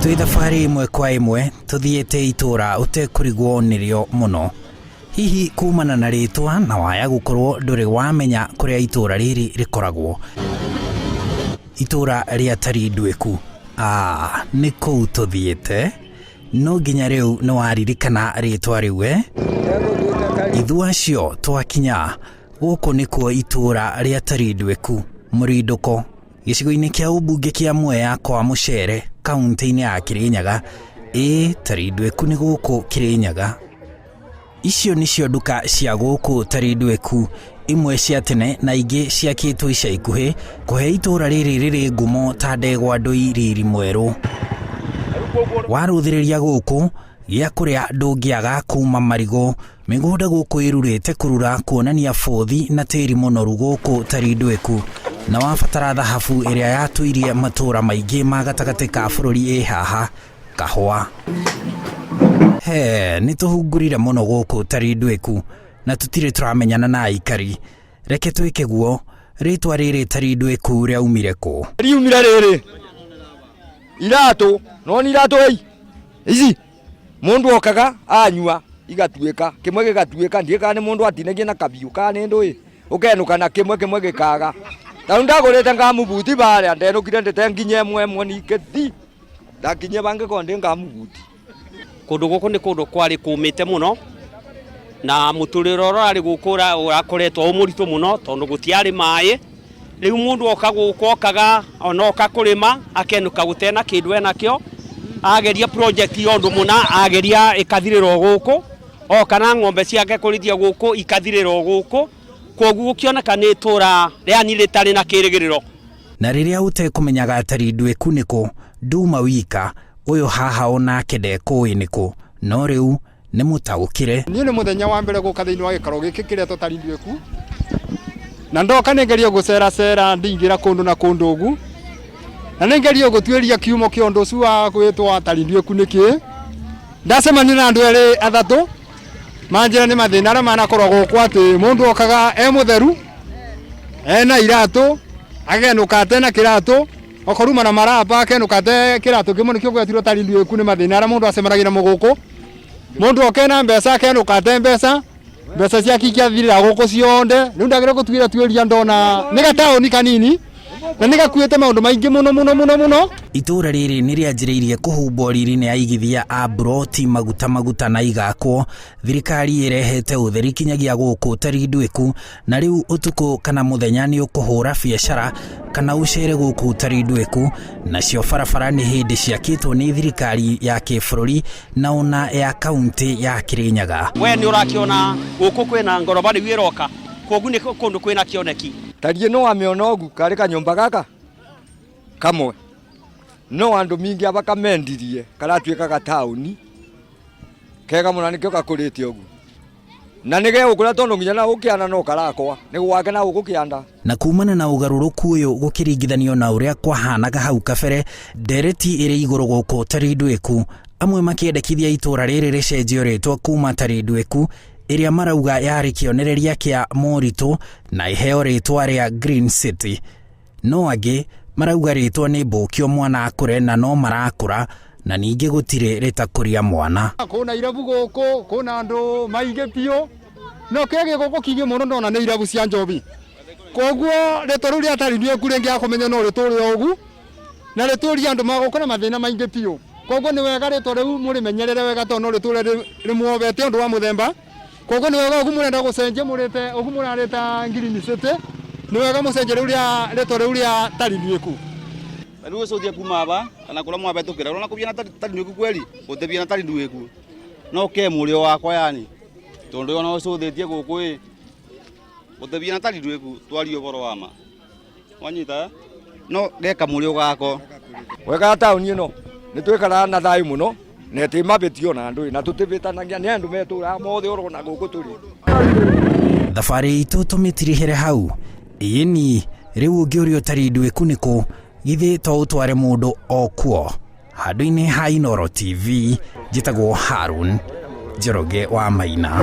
Twĩ thabarĩ ĩmwe kwa ĩmwe tũthiĩte itũũra ũtekũrigwo nĩrĩo mũno. Hihi kumana na rĩtwa na waya gũkorwo ndũrĩ wamenya kũrĩa itũũra rĩrĩ rĩkoragwo. Itũũra rĩa Tarinduĩku. Aah nĩ kũu tũthiĩte. No nginya rĩu nĩ waririkana rĩtwa rĩu eh? Ithuĩ acio twakinya gũkũ nĩkuo itũũra rĩa Tarinduĩku, Mũrindũko, gĩcigo-inĩ kĩa ũmbunge kĩa Mwea kwa Mũcere, kaũntĩ-inĩ ya Kĩrĩnyaga. Ĩĩ Tarinduĩku nĩ gũkũ Kĩrĩnyaga. Icio nĩcio nduka cia gũkũ Tarinduĩku, imwe cia tene na ingĩ ciakĩtwo ica ikuhĩ, kũhe itũũra rĩrĩ rĩrĩ ngumo ta ndegwa ndũi riri mwerũ. Warũthĩrĩria gũkũ, gĩa kũrĩa ndũngĩaga kuma marigũ, mĩgũnda gũkũ ĩrurĩte kũrura kuonania bũthi na tĩri mũnoru gũkũ Tarinduĩku. Na wabatara thahabu ĩrĩa yatũirie matũũra maingĩ ma gatagatĩ ka bũrũri ĩ haha, kahũa. He, nĩ tũhungurire mũno gũkũ Tarinduĩku na tũtirĩ tũramenyana na aikari. Reke twĩke guo, rĩtwa rĩrĩ Tarinduĩku rĩaumire kũ? Riumire rĩrĩ iratũ, noni iratũ ĩ ici mũndũ okaga anyua igatuĩka kĩmwe gĩgatuĩka ndiĩ kana nĩ mũndũ atinagia na kabiũ kana nĩ ndũĩ ũkenũka na kĩmwe kĩmwe gĩkaga. Tarĩu ndagũrĩte ngamubuti barĩa ndenũkire ndĩte nginya ĩmwe ĩmwe ningĩ thi ndakinyia bangĩkorwo ndĩ ngamubuti. Kũndũ gũkũ nĩ kũndũ kwarĩ kũmĩte mũno na mũtũrĩre ũrĩa ũrarĩ gũkũ ũrakoretwo wĩ mũritũ mũno tondũ gũtiarĩ maĩ. Rĩu mũndũ oka gũkũ okaga ona oka kũrĩma akenũka gũtena kĩndũ enakĩo, ageria project ya ũndũ mũna ageria ĩkathirĩra o gũkũ, oka na ng'ombe ciake kũrĩithia gũkũ ikathirĩra o gũkũ, kwoguo gũkĩoneka nĩ itũra yani rĩtarĩ na kĩrĩgĩrĩro. Na rĩrĩa ũtekũmenyaga Tarinduĩku nĩkũ, nduma wika, ũyũ haha onake ndekũĩ nĩkũ, no rĩu nĩ mũtaũkĩre. Niĩ nĩ mũthenya wa mbere gũka thĩinĩ wa gĩikaro gĩkĩ kĩretwo Tarinduĩku, na ndoka nĩ ngerie gũceracera ndingĩra kũndũ na kũndũ ũgu, na nĩ ngerie gũtuĩria kiumo kĩa ũndũ ũcio wa gwĩtwo Tarinduĩku nĩ kĩĩ. Ndacemania na andũ erĩ athatũ, manjĩra nĩ mathĩna arĩa manakorwo gũkũ atĩ mũndũ okaga e mũtheru, ena iratũ, akenũka atena kĩratũ, okorwo uma na maraba akenũka ate kĩratũ kĩmwe nĩkĩo gwetirwo Tarinduĩku nĩ mathĩna arĩa mũndũ acemanagia namo gũkũ. Mũndũ oka ena mbeca akenũka ate mbeca, mbeca ciake ikathirĩra gũkũ cionde. Rĩu ndagĩrĩire gũtuĩria tuĩria ndona nĩ gataũni kanini na nĩ gakuĩte maũndũ maingĩ mũno mũno mũno mũno. Itũũra rĩrĩ nĩ rĩanjĩrĩirie kũhumbwo riri nĩ aigithia a mburoti maguta maguta na igakwo. Thirikari ĩrehete ũtheri kinyagia gũkũ Tarinduĩku na rĩu ũtukũ kana mũthenya nĩ ũkũhũra biacara kana ũcere gũkũ Tarinduĩku. Nacio barabara nĩ hĩndĩ ciakĩtwo nĩ thirikari ya kĩbũrũri na ona ya kaũntĩ ya Kĩrĩnyaga. We nĩ ũrakĩona gũkũ kwĩna ngoroba rĩu ĩroka, kwoguo nĩ kũndũ kwĩna kĩoneki. Tariĩ no wamĩona ũgu karĩ kanyũmba gaka kamwe no andũ mingĩ aba kamendirie karatuĩka gataũni kega mũno nĩkĩo gakũrĩte ũguo na nĩ gegũkũra tondũ nginya na gũkĩanda no karakwa nĩ gwake na gũkũ kĩanda. Na kumana na ũgarũrũku ũyũ gũkĩringithanio na ũrĩa kwahanaga hau kabere, ndereti ĩrĩ igũrũ gũkũ Tarinduĩku, amwe makĩendekithia itũra rĩrĩ rĩcenjio rĩtwa kuma Tarinduĩku ĩrĩa marauga yarĩ kĩonereria kĩa moritũ na ĩheo rĩtwa rĩa Green City. No angĩ marauga rĩtwa nĩ mbũkio mwana akũre na no marakũra na ningĩ gũtirĩ rĩtakũria mwana. Kwĩna irabu gũkũ, kwĩna andũ maingĩ biũ, no kĩrĩa gĩ gũkũ kĩingĩ mũno ndona nĩ irabu cia njobi. Koguo rĩtwa rĩu rĩa Tarinduĩku rĩngĩaga kũmenya no rĩtũre o ũguo, na rĩtũrie andũ ma gũkũ na mathĩna maingĩ biũ. Koguo nĩ wega rĩtwa rĩu mũrĩmenyerere wega tondũ no rĩtũre rĩmuobete ũndũ wa mũthemba. Koguo nĩ wega ũguo mũrenda gũcenjia mũrĩte ũguo mũrarĩta Green City, nĩ wega mũcenjie rĩu rĩa rĩtwa rĩu rĩa Tarinduĩku. Rĩu ũcũthie kuma aba kana kũrĩa mwabetũkĩra ũrona kũbiana Tarinduĩku kweli gũtĩbiana Tarinduĩku no ke mũrĩo wakwa yani tondũ ona ũcũthĩtie gũkũ ĩ gũtĩbiana Tarinduĩku twarie ũhoro wa ma wanyita no geka mũrĩo gako. Wega taũni ĩno nĩ twĩkaraga na thayũ mũno na ĩtĩ mabĩtio na andũ na tũtĩbĩtanagia nĩ andũ metũraga mothe ũrona gũkũ tũrĩ. Thabarĩ itũ tũmĩtirihĩre hau ĩni rĩu ũngĩũrio Tarinduĩku nĩkũ githĩ to ũtware mũndũ o kuo handũ-inĩ ha Inooro TV njĩtagwo Harun Njoroge wa Maina.